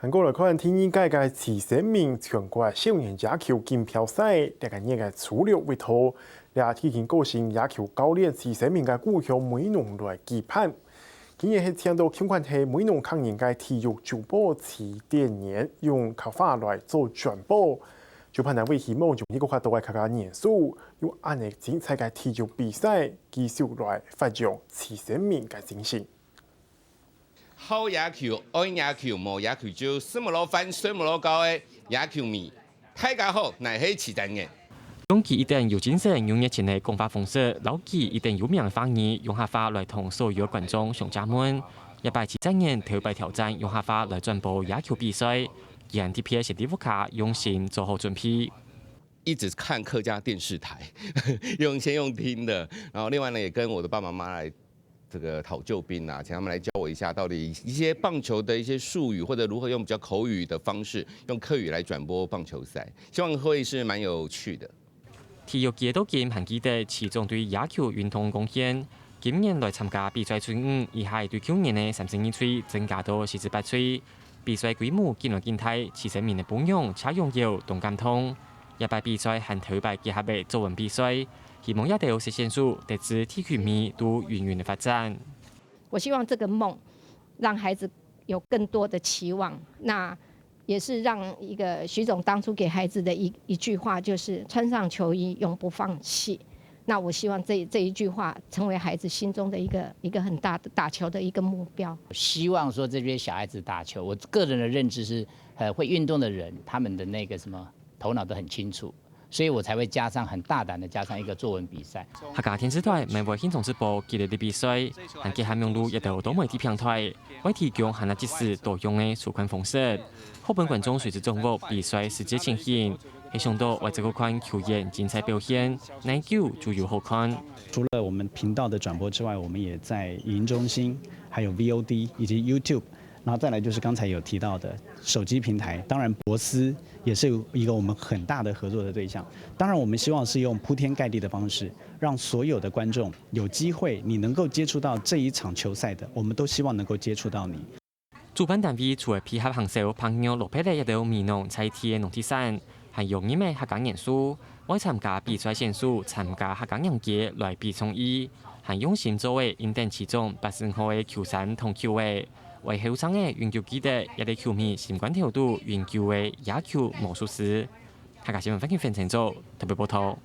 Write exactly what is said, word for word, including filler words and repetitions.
還過來看第二屆个徐生明全國少年野球錦標賽，這個月个初六會到這已經過身野球教練徐生明个故鄉美濃來舉辦。今年係請到共款係美濃客人个體育主播徐典年，用客話來做轉播。主辦單位希望用這個活動來客家元素，用恁樣精彩个體育比賽，繼續來發揚徐生明个精神。 好野球，愛野球，無野球就食無落飯，睡無落覺个野球迷。大家好，𠊎係徐典年。用佢一等有精神、有熱情个講話方式，摎佢一等有名个話語，用客話來同所有觀眾相借問。這擺徐典年頭擺挑戰用客話來轉播野球比賽，佢還特別先在屋下用心做好準備。一直看客家電視台，用，先用聽的，然後另外呢，也跟我的爸爸媽媽來這個討救兵啊，請他們來教我一下，到底一些棒球的一些術語，或者如何用比較口語的方式，用客語來轉播棒球賽，希望會是蠻有趣的。體育界到今還記得徐總對野球運動貢獻。今年來參加比賽隊伍，已經對舊年个三十二隊增加到四十八隊。比賽規模緊來緊大，徐生明个餔娘車陽友當感動。這擺比賽還頭擺結合个作文比賽， 希望這兜選手得知地區味都永遠个發展。我希望這個夢讓孩子有更多的期望，那也是讓一個徐總當初給孩子的一一句話，就是穿上球衣永不放棄。那我希望這這一句話成為孩子心中的一個一個很大的打球的一個目標。希望說這些小孩子打球，我個人的認知是，呃，會運動的人，他們的那個什麼頭腦都很清楚。 所以我才會加上很大膽的加上一個作文比賽。客家電視台每回現場直播激烈个比賽，還結合網路一兜多媒體平台，會提供還有即時多樣个收看方式，好分觀眾隨時掌握比賽實際情形，係想到會再過看球員精彩表現，耐久就有好看。除了我們頻道的轉播之外，我們也在影音中心、還有V O D以及YouTube，然後再來就是剛才有提到的手機平台，當然博斯也是一個我們很大的合作的對象。當然，我們希望是用鋪天蓋地的方式，讓所有的觀眾有機會，你能夠接觸到這一場球賽的，我們都希望能夠接觸到你。主辦單位除了配合行銷，朋友落配了一兜美濃在地个農特產，還有人个客家元素，愛參加比賽選手參加客家人節來比創意，還用心做个印等其中八十五號个球衫同球鞋，為後生个永久記得這個球迷心肝頭肚永久个野球魔術師。客家新聞范慶芬陳做特別報道。